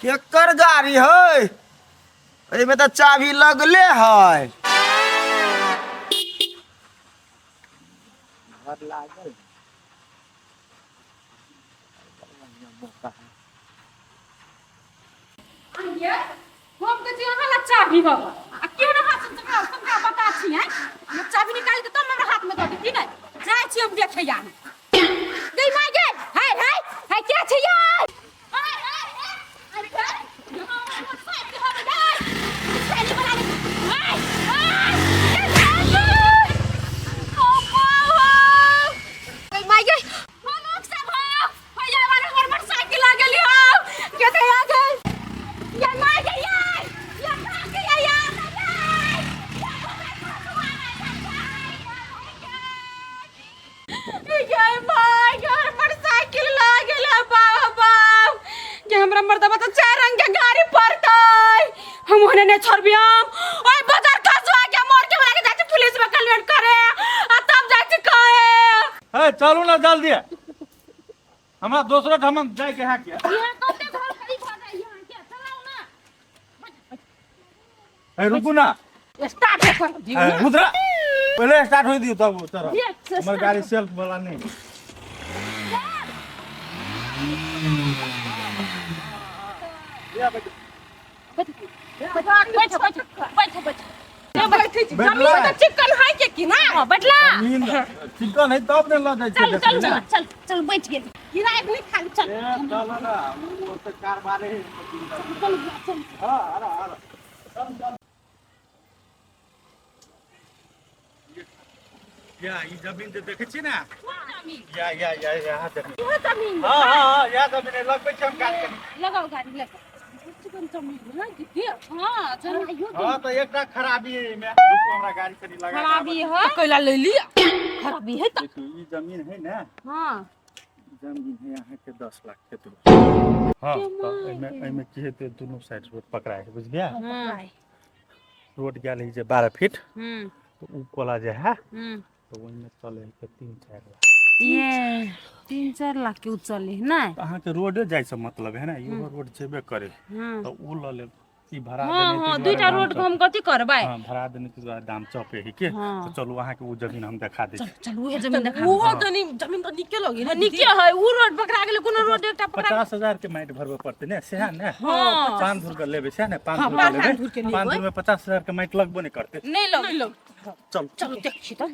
केकर गाड़ी है? एहिमे तऽ चाभी लगले है। घर लागल मौका है। ये हम कहै छी अहाँ ला चाभी बाबा आ केहन अहाँ सब सबका बता छी हैं? ये चाभी निकाल के तब हमरा हाथ में दऽ देती ने। जाइ छी हम देखे या गई माय गे। हाय हाय हाय, के छै यार? हाय हाय अरे हाय, माय गे, लोग सब हो भैया वाला हमर मोटरसाइकिल आ गेली हो के ते आ गेल ये माय गे ये ये भाग गया यार। ये my गे, मोटरसाइकिल ला गेल बाप बाप ये हमरा मर्दबा तो चार रंग के गाड़ी पड़तै। हम ओहने नहीं छोड़बी। हम ओए बाजार खसवा के मोर के बना के जाय छी पुलिस में कंप्लेंट करे आ तब जाय छी कहे। हे चलू ना जल्दी, हमरा दोसरो ठाम जाइके है के। यहाँ कते घर खाली भऽ जाइ यहाँ के, चलाउ ना। हे रुकू ना। स्टार्ट कर दियौ हे, ना। उतरा पहिले, स्टार्ट होई दियौ तब उतर। ये, हमर गाड़ी सेल्फ वाला नहीं। बैठ बैठ बैठ बैठ बैठ। बैठला। जमीन तऽ चिकन है के की ना? हां, बैठला। जमीन चिकन है तब ने लऽ जाइ छै। चल चल चल चल चल, बैठ गेल। किराया नहीं खाली, चल। ए, चल ना, ओ तऽ कारबारे है। चल चल। हाँ, आ रहा, आ रहा। चल चल। या ई जमीन जे देखै छी ने, या या या यहाँ जमीन। इहो जमीन? हाँ हाँ हाँ, यहाँ जमीन है। लगबै छी हम गाड़ी कनी। लगाओ गाड़ी, लगाओ। चिकन जमीन है दीदी। हां, जनाइयो। हाँ, तऽ एकटा खराबी है एहिमे। रुकू, हमरा गाड़ी कनी लगा के खराबी है कैला ले लिया? खराबी है तऽ देखियौ, ई जमीन है ने। हां। जमीन है अहाँके 10 लाख के दूर। हाँ, तऽ एहिमे एहिमे की हेतै, दुनू साइड रोड पकड़ाइ है, बुझलियै? हां। रोड गेल है जे 12 फीट। तऽ उ कोला जे है, तऽ ओहिमे चलै है के 3-4 लाख। ये 3-4 लाख के चले ना? तऽ अहाँके रोडे जाइ से मतलब है ने, इहो रोड जेबे करे। तऽ उ लऽ लेब, ई भरा देने। हां, दुईटा रोड के हम कथी करबै? हाँ, भरा देने के दुआरे दाम चपे है के। हाँ। तऽ चलू, अहाँके उ जमीन हम देखा दै छी। चल, उहे जमीन देखा। ओहो तनी जमीन तऽ नीके लगे ने। नीके है। उ रोड पकड़ा गेलै, कोनो रोड एकटा पकड़ा। 50,000 के माटि भरबे पड़तै ने, सएह ने? हाँ। 5 धूर के लेबै, सएह ने? 5 धूर के लेबै, 5 धूर में 50,000 के माटि लगबो नहि करतै। नहीं लग, नहीं लग। चलू। चलो, देखी तऽ।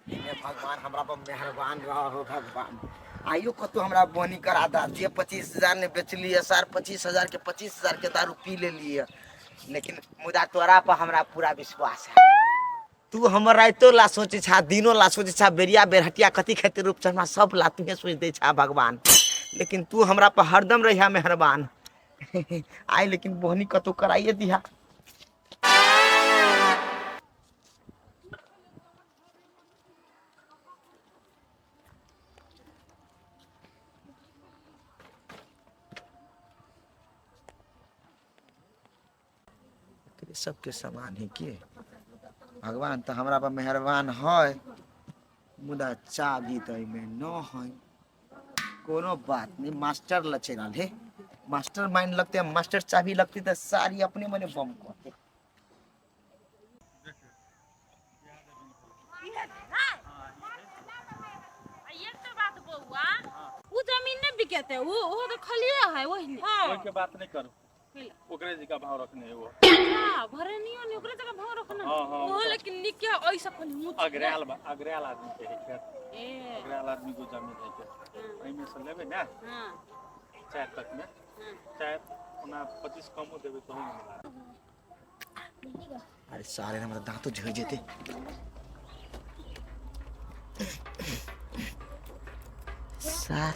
हे भगवान, हमरा पर मेहरबान रह हो भगवान। आइयो कतौ हमरा बोनी करा दा। जे 25,000 ने बेचलियै सार, 25,000 के 25,000 के दारू पी लेलियै, लेकिन मुदा तोरा पर हमरा पूरा विश्वास है। तू हमर राइतो ला सोचै छा, दिनो ला सोचै छा, बेरिया बेरहटिया कथी खेते रूप से हमरा सब ला तुहे सोच दै छा भगवान। लेकिन तू हमरा पर हरदम रहिया मेहरबान। आइ लेकिन बोहनी कतौ कराइए दिहा। एकरे सबके समान है के। भगवान तऽ हमरा पर मेहरबान है, मुदा चाभी तऽ एहिमे न है। कोनो बात नहीं, मास्टर ल चलि आयल हे। मास्टर माइंड लगते, मास्टर चाभी लगते तऽ सारी अपने मने बम कहते। एक बात बौआ, उ जमीन नहि बिकेतै? उ ओहो तऽ खलिए है ओहिने। ओहिके बात नहि करू, ओकरे जगह भाव रखने है वो। हाँ, भरनियो ने ओकरे जगह भाव रखना। हाँ हाँ ओहो लेकिन नीके है, ऐसा कनी ऊँच। अगरेल बा, अगरेल आदमी के है खेत। ए। अगरेल आदमी को जमीन है के। एहिमे से लेबै ने 4 तक में, 4 ओना 25 कमो देबै तहू में मिला। अरे सारे, हमरा दाँतो झड़ जेते सार।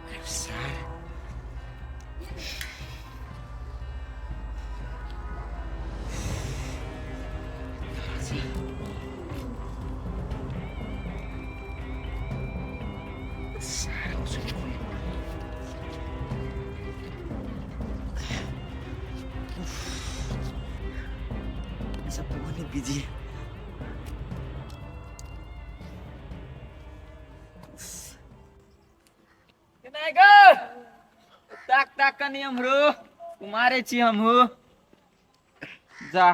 अरे सार, सार उसे छोड़। सब भगवान बिजी है। नहीं गो ताक ताक कनी हमरो कुमारे छी हमहू जा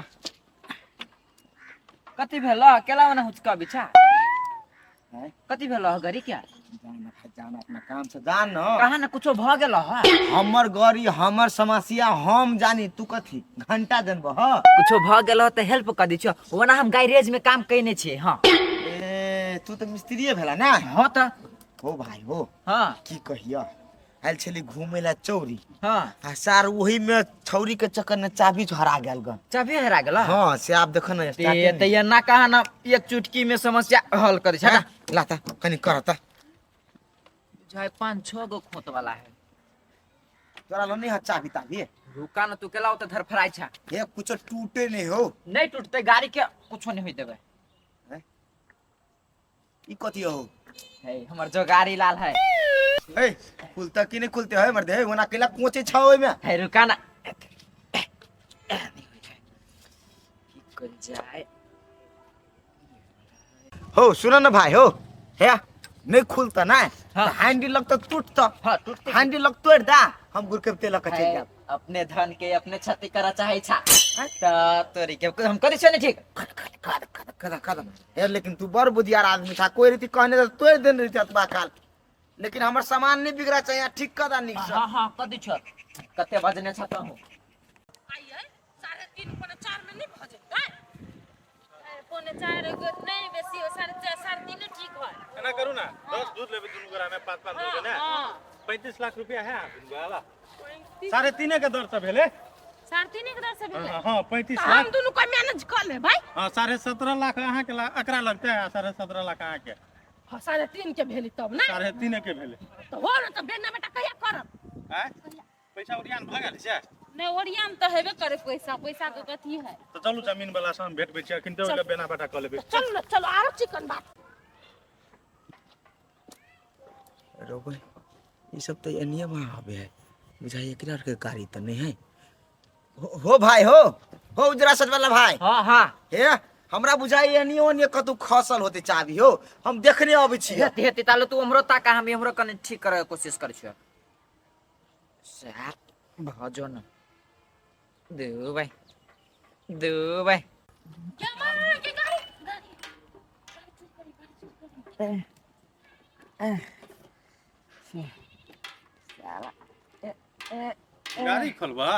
कथी भेल केला ओना हुचका बिछा हैं? कथी भेल गरी क्या जान भाई जान अपना काम से जान न कहा ना कुछो भ गेल ह हमर गरी हमर समस्या हम जानी तू कथी घंटा जनब ह कुछो भ गेल त हेल्प कर दै छियो ओना हम गैरेज में काम कइने छियै हां ए तू तऽ मिस्त्रीये भेला ना हां त हो भाई हो हां की कहिया आयल छली घूमे ला चौरी हां आ सार वही में छौरी के चक्कर में चाबी हरा गेल गन चाबी हरा गेल हाँ से आप देखो ना ते त ये ना कहा ना एक चुटकी में समस्या हल कर छै ना लाता कनी करता बुझाय पाँच छह गो खोत वाला है तोरा लो नहीं है चाबी ताबी रुका ना तू केला तो धरफराई छा ये कुछ टूटे नहीं हो नहीं टूटते गाड़ी के कुछो नहीं होई देबे ई कथी हो है हमर जो गाड़ी लाल है ए खुलता कि नहीं खुलते है मर्दे है ओना केला कोचे छा ओइ में है रुका ना नहीं होई छै। की कल जाए हो सुन न भाई हो हे नहीं खुलता ना हाँ। हैंडल लगता टूटता हाँ टूटते हैंडल लग तोड़ दा हम गुरके तेल के चल है, जाब अपने धन के अपने क्षति करा चाहे छा त तोरी के हम करी छे ने ठीक कद कद कद कद हे लेकिन तू बड़ बुधियार आदमी था कोई रीति कहने तो तोड़ देने रही अतबा काल लेकिन हमर सामान नहीं बिगड़ा चाहिए ठीक कर दा निक से हाँ हाँ कदी छ कते बजने छ तहु आइए 3:30 3:45 में नहीं भऽ जेतै 3:45 नहीं बेसी हो 4:30 3:30 ठीक है एना करू ना 10 दूध लेबै दुनू गोरा में 5 5 दूध ने हाँ 35 लाख रुपया है दुनू गोरा 3.5 के दर से भेलै 3.5 के दर से भेलै हाँ 35 तऽ हम लाख दुनू को मैनेज कऽ लेबै हाँ 17.5 लाख अहाँ के एकरा लगतै आ 17.5 लाख अहाँ के हाँ 3.5 के भेलै तब ने 3.5 के भेलै तऽ हो ने तऽ बेना बेटा कहिया करब आँय पैसा ओरियान भऽ गेल छै नहीं ओरियान तऽ हेबे करे पैसा पैसा के कथी है तऽ चलू जमीन वाला से हम भेटबै छियै अखन तऽ बेना बेटा कऽ लेबै चलू ने चलू आरो चिकन बात रोबे ई सब तो एनिए वहाँ आबे है बुझाइ एकरा आर के गाड़ी तऽ नहीं है हो भाई हो हो उजरा सट वाला भाई हाँ हाँ हे हमरा बुझाइ एनिए ओनिए कतौ खसल होते चाबी हो हम देखने अबै छी हेती हेती तालो तू हमरो ताका हम हमरो कने ठीक करे के कोशिश करै छियो सात भजो न दू भाई दू भाई के मार के गाड़ी गाड़ी गाड़ी खोलबा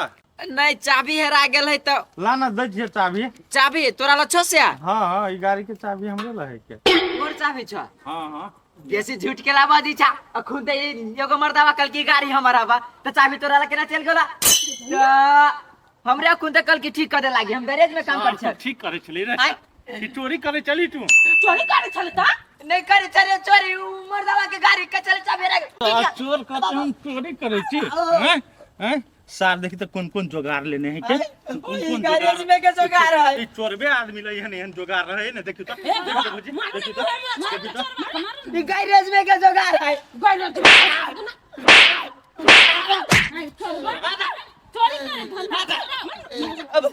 नहीं चाबी हेरा गेल है तो ला ना दै छियै चाबी चाबी तोरा ल छौ से हाँ हाँ ई गाड़ी के चाबी हमरे लहे के तोर चाबी छौ हाँ हाँ बेसी झूठ के लाबा दी छा अखुन ते एगो मर्दावा कल की गाड़ी हमारा बा तो चाबी तोरा ला केना चल गेला त हमरे अखुन ते कल की ठीक कर दे लागी हम गैरेज में काम कर तू छ ठीक करे छली रे आँय? कि चोरी करे चली तू चोरी करे छलै तऽ नहीं करे छरे चोरी उ मर्दावा के गाड़ी के चल चाबी रे आ, चोर कहते हम चोरी करे छी हैं हैं सार देखी तो कौन कौन जोगार लेने है के कौन कौन गैरेज में के जोगार है ई चोरबे आदमी ले एहन एहन जोगार रहे ने देखी तो देखी भौजी, देखी तो देखी तो ई गैरेज में के जोगार है चोरी करे धंधा अब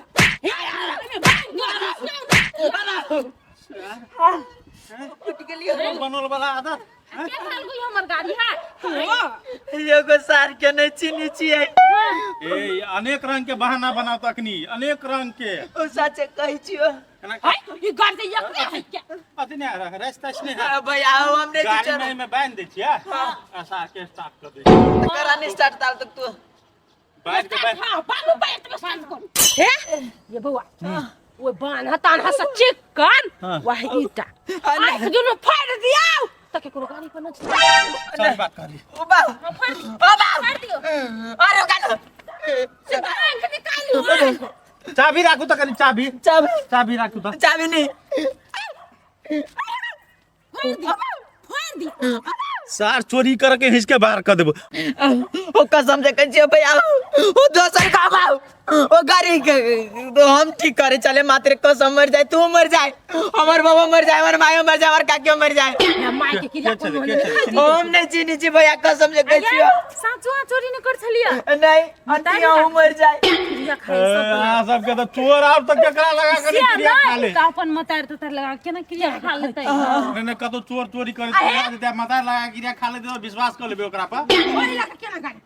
फुट गेलियो बनल वाला आदत के भेल गई हमर गाड़ी है एगो सार के नहीं चिन्ही छियै ए अनेक रंग के बहाना बनाओ तखनी अनेक रंग के ओ सच कहै छियो एना है ई गाड़ी तऽ एकरे है के अथी नहीं रह रास्ता नहीं है भैया हम नहीं गाड़ी चिन्है में में बांध दै छियै आ सार के स्टार्ट कर दै छियै करा नहीं स्टार्ट ताल तक तू बांध के बांध हाँ बाबू बैठ में शांत करू हे ये बौआ ओ बान्ह तान्ह से चिकन वह ईटा आँख दुनू फाड़ि दियौ तऽ केकरो गाड़ी पर न सही बात कहली ओ बा ओ बा अरे गाड़ी आँख निकालू चाबी राखू तऽ कनी चाबी चाबी चाबी राखू तऽ चाबी नहीं फाड़ि दियौ सार चोरी कर के हिंच के बाहर कर देबो ओ कसम से कहै छियै भैया ओ दोसर काम आओ ओ गाड़ी के तो हम ठीक करे चले मात्र कसम मर जाए तू मर जाए हमर बाबा मर जाए हमर माय मर जाए हमर काकी मर जाए माय के किला के कोनो छलै, के छलै? हम नहीं चिन्है छी भैया कसम से कहै छियै साचो चोरी न कर छलिया नहीं अंतिया मर जाए क्रिया खाइ सब अहाँ सबके तऽ चोर आब तऽ केकरा लगा के से नहि क्रिया खा ले नहि तऽ अपन मतार ततार लगा के केना क्रिया खा लेतै नहि नहि कतौ चोर चोरी करे तऽ देते मतार लगा के क्रिया खा लेतै तऽ विश्वास कऽ लेबै ओकरा पर ओहि लऽ कऽ केना गाड़ी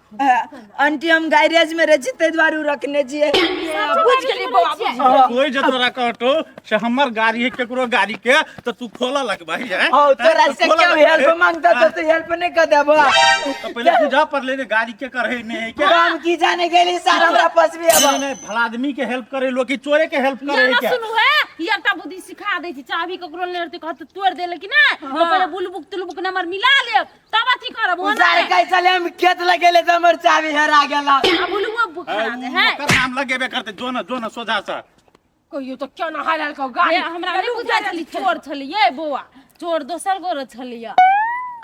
आंटी हम गैरेज में रहै छी ताहि दुआरे उ रखने छियै बुझि गेलियै बौआ बुझि गेलियै। कोई जे तोरा कहतो से हमर गाड़ी है केकरो गाड़ी के तऽ तू खोलऽ लगबही है हौ तोरा से खोलऽ क्यों लगबही। हेल्प मांगता तो तू हेल्प नहीं कर देबो तऽ पहिले बुझऽ पड़लै ने गाड़ी के कर है नहीं है क्या हम की जाने गेली सर हमरा पास भी नहीं अब नहीं भला आदमी के हेल्प करे लोग की चोरे के हेल्प करे है ना क्या सुनू है ई एकटा बुद्धि सिखा दै छी चाबी ककरो ले रहतै कहत तोड़ देले कि नहि तऽ पहिले बुलबुक तुलबुक नंबर मिला लेब तब अथी करब उ ओना सर नहि। कैसे ले हम खेत लगेले तो हमर चाबी हेरा गेला आ बुलबुक बुखरा दे है ओकर नाम लगेबे करते जो न जो न सोझा से कहियो तऽ केना हाल कऽ गाड़ी हे, हमरा नहि बुझाइ छलै चोर छलियै बौआ चोर दोसर गोरे छलियै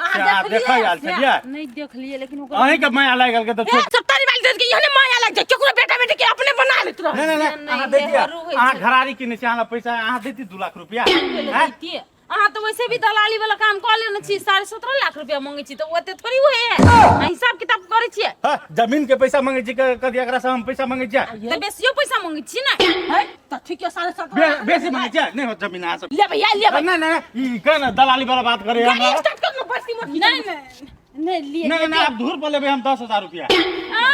से देखै आयल छलियै नहि देखलियै लेकिन ओकर अहीं के माया लागि गेल तऽ ए, सब तारी वाली दे के एहने माया लागि जाय केकरो बेटा बेटी के अपने बना लेत रह नहीं नहीं नहीं नहीं, अहाँ दै दिअ नेहरू होइ अहाँ छै। घरारी किने छी अहाँ लग पैसा अहाँ दैती 2 लाख रुपया पहिले हैं? दैतियै। अहाँ तऽ वैसे भी दलाली वाला काम कऽ लेने छी 17.5 लाख रुपया मंगै छी तऽ ओते थोड़ी होइ है अहाँ हिसाब किताब करै छियै हाँ, जमीन के पैसा मंगे छी कथी एकरा से हम पैसा मंगे छियै तऽ बेसियो पैसा मंगै छी ने है तऽ ठीक है 7.5 बेसी मंगे छियै नहीं हो जमीन अहाँ सब लेबै या लेबै नहीं नहीं नहीं, ई के ना दलाली वाला बात करे गाड़ी हमरा स्टार्ट कर ना बरसी मोट नहीं नहीं नहीं लिए नहीं नहीं आप धूर पर लेबै हम 10,000 रुपया आ,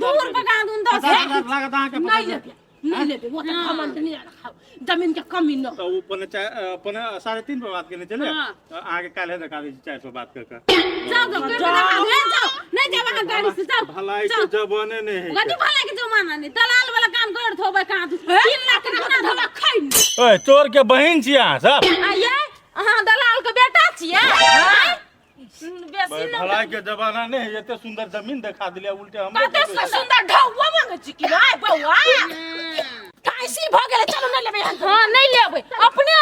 दूर पर कहाँ दून दस 50,000 लागत अहाँके नहीं लेबै नहीं लेबै वो तऽ घमंड नहीं रखाउ जमीन के कमी न तऽ ओ पौने चारि पौने 3.5 पर बात केने छलै हाँ। अहाँके काल्हि देखा दै छी 4 पर बात कऽ कऽ जाओ जाओ कर के देखा दे जाओ नहीं जाओ अहाँ गाड़ी से जाओ भलाई के जमाने नहीं है गति भलाई के जमाना नहीं दलाल वाला काम कर थोबे कहाँ तू 3 लाख के ना धवा खाइ नहीं ओए चोर के बहिन छी अहाँ सब आ ये अहाँ दलाल के बेटा छियै आँय? बेसी भाई, न भलाई के जमाना नहीं है एते सुंदर जमीन देखा दिलिया उल्टे हमरे कते सुंदर ढौआ मांगे छी कि नहीं बौआ ठाइसी भऽ गेलै चलू नहीं लेबै हम हाँ नहीं लेबै अपने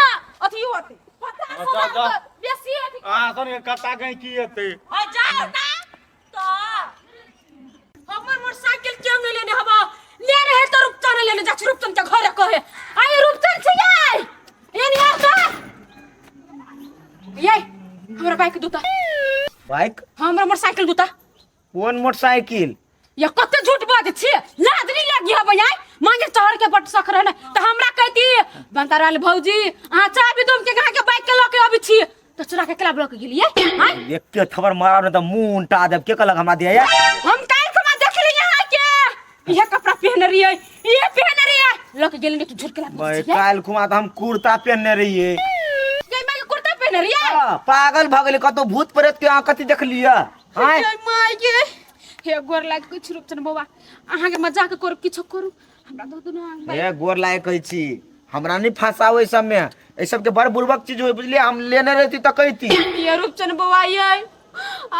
अथी होते पचास अच्छा, हजार जा। के बेसी अथी अहाँ सन के कत्ता गई की एते आ जाओ ना तो हमर मोटरसाइकिल क्यों नहीं लेने हवा ले रहे तो रूपचंद लेने जा रूपचंद के घरे कहे आई रूपचंद से ये ये नहीं आता ये हमरा बाइक दूता बाइक हमरा मोटरसाइकिल दूता कोन मोटरसाइकिल या कते झूठ बात छी लाज नहीं लगी हबे आय मांगे चढ़ के बट सक रहे त हमरा कहती बनता रहल भौजी अहाँ चाबी दुम के कहाँ के बाइक के लके अबै छी तो चुरा के क्लब लके गेलिए आय एक के थबर मारब ने तऽ मुंह उल्टा देब के कहलक हमरा दिया हम काल खुमा देख ली यहाँ के इहे कपड़ा पहने रहिए इहे पहने रहिए लके गेली तो झूठ के लाज भाई काल्हि खुमा तऽ हम कुर्ता पहनने रहिए गई माई के कुर्ता पहने रहिए हाँ, पागल भऽ गेलै कतौ भूत प्रेत के अहाँ कथी देखलियै आँय जय माई के हे गोर लाग किछु रूपचन बौआ अहाँ के मजाक करू किछु करू हमरा दऽ दू ना हे गोर लागे कहै छी हमरा नहीं फंसाओ एहि सबमे एहि सबके बड़ बुड़बक चीज होइ बुझलियै हम लेने रहती तऽ कहती ये रूपचन बौआ ये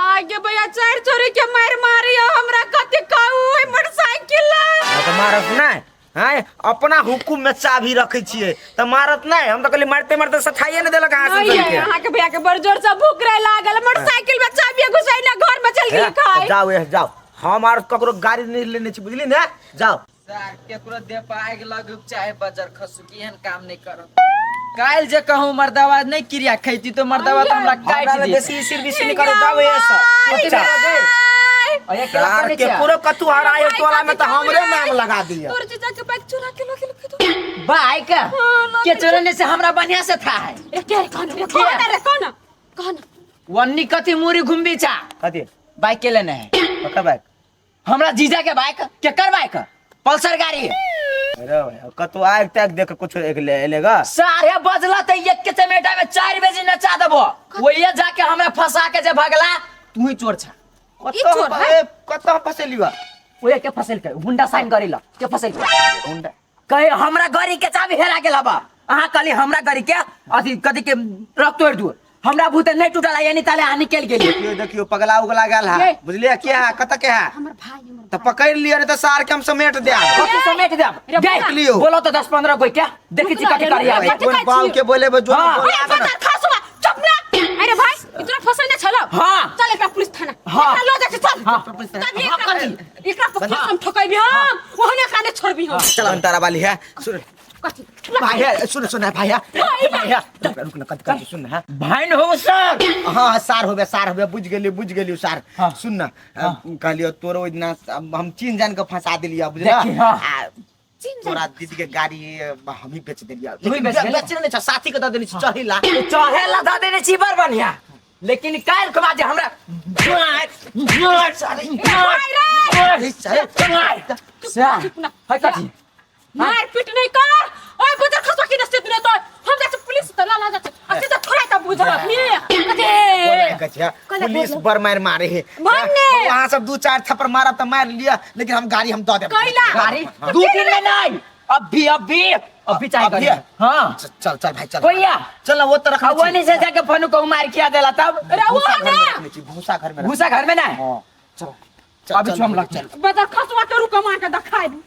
आगे भैया चार चोरी के मार मारी हमरा कथी कहू ओइ मोटरसाइकिल ला हाँ, तऽ मारत नहि हैं अपना हुकुम में चाभी रखै छियै तऽ मारत नहि हम तऽ कहलियै मारते मारते सठाइए नहि देलक अहाँ नहीं सब ये अहाँ के भैया के बड़ जोर से भूख रहे लागल मोटरसाइकिल में चाबी घुसैले घर में चल गेली खाए जाओ ए जाओ हम आर ककरो गाड़ी नहीं लेने छी बुझली ने जाओ सर केकरो देह पर आगि लगू चाहे बजर खसू की एहन काम नहीं करब काल्हि जे कहूँ मर्दावा नहीं क्रिया खैती तो मर्दावा तो हमरा हमरा काटि लग दी बेसी सिर बिसी नहीं करो जाओ ए सब चुपचाप सर केकरो कतू हरायो टोला में तऽ हमरे नाम लगा दिया तोर जीजा के बाइक चुरा के लके लके बाइक के चोरने से हमरा बढ़िया से था है रे के रे कौन रे कौन रे कौन कौन वन्नी कथी मुरी घुमबी छा कथी बाइक के लेने है ककर बाइक हमरा जीजा के बाइक केकर बाइक पल्सर गाड़ी अरे भाई कतौ आग ताग देख कुछ एक ले लेगा साढ़े बजला त एक के चमेटा में 4 बजे नचा देबो वही जाके हमरा फंसा के जे भगला तू ही चोर छा कतौ चोर हम- है? ए, कतौ हम फसेलियो वही के फसल के हुंडा साइन करी ल के फसल के हुंडा कहे हमरा गाड़ी के चाबी हेरा गेल बा अहाँ कहली हमरा गाड़ी के अथी कथी के रख तोड़ दू हमरा भूते नहीं टूटल यानी ताले अहाँ निकल गेली देखियो देखियो पगला उगला गेल है ये। बुझलिए के है कत के है हमर भाई हमर तऽ पकड़ लिअ नहीं तऽ सार के हम समेट देब कथी समेट देब रे गए, बौआ। लियौ। बोलो तो 10-15 कोई क्या देखी छी कथी रुक करी ना, आबे कथी कोन कहै बाल छी? के बोले जो हाँ। बोला ए, पता खसुआ चुप ना अरे भाई इतना फसल ने छलो हाँ। चल एकरा पुलिस थाना हाँ। एकरा लो जा के चल हाँ। तभी हाँ, एकरा कथी? एकरा पकड़ हम ठोकैबी हम ओहने खाने छोड़बी हम चल अंतरा वाली है सुन कथी भाई सुन सुन भैया भैया रुक रुक न कथी कथी सुन ना भाइन हो सर हाँ हाँ, सार होबे सार होबे बुझ गेली बुझ गेली सार हाँ। सुन ना कहलियो तोरो ओहि दिना हम चीन जान के फंसा देलियो बुझला देखी, हाँ। आ, चिन तोरा दीदी के गाड़ी हम ही बेच देलियो तू ही लेकिन बेच देली? बेचने नहीं छ साथी के दऽ देने छी चढ़ेला चढ़ेला दऽ देने छी बड़ बढ़िया लेकिन काल्हि के बाद जे हमरा अरे सारे चुप ना। है कथी मार पीट नहीं कर ओए बुझल खसवा की नसीब नहीं तो हम जाके पुलिस त ला ला जाके असी त थोड़ा त बुझल अपनी कथी कथिया कहला, पुलिस बोलो। बड़ मार मारे है भन्ने। वहाँ सब दू चार थप्पड़ मारब तऽ मार लिया लेकिन हम गाड़ी हम दऽ देब कैला? गाड़ी दू दिन में नहीं अभी अभी अभी चाहिए अभी? गाड़ी। हाँ चल चल चल भाई चल कोइया? चल ना वो तो रखने अब वहीं से जाके फोन को मार किया देला तब रहुआ भूसा घर में ना रखने छी भूसा घर में रखने भूसा घर में ना हाँ चलो चल अभी चल हम लग चल बदर खसवा के रुक मार के दखाइ दू।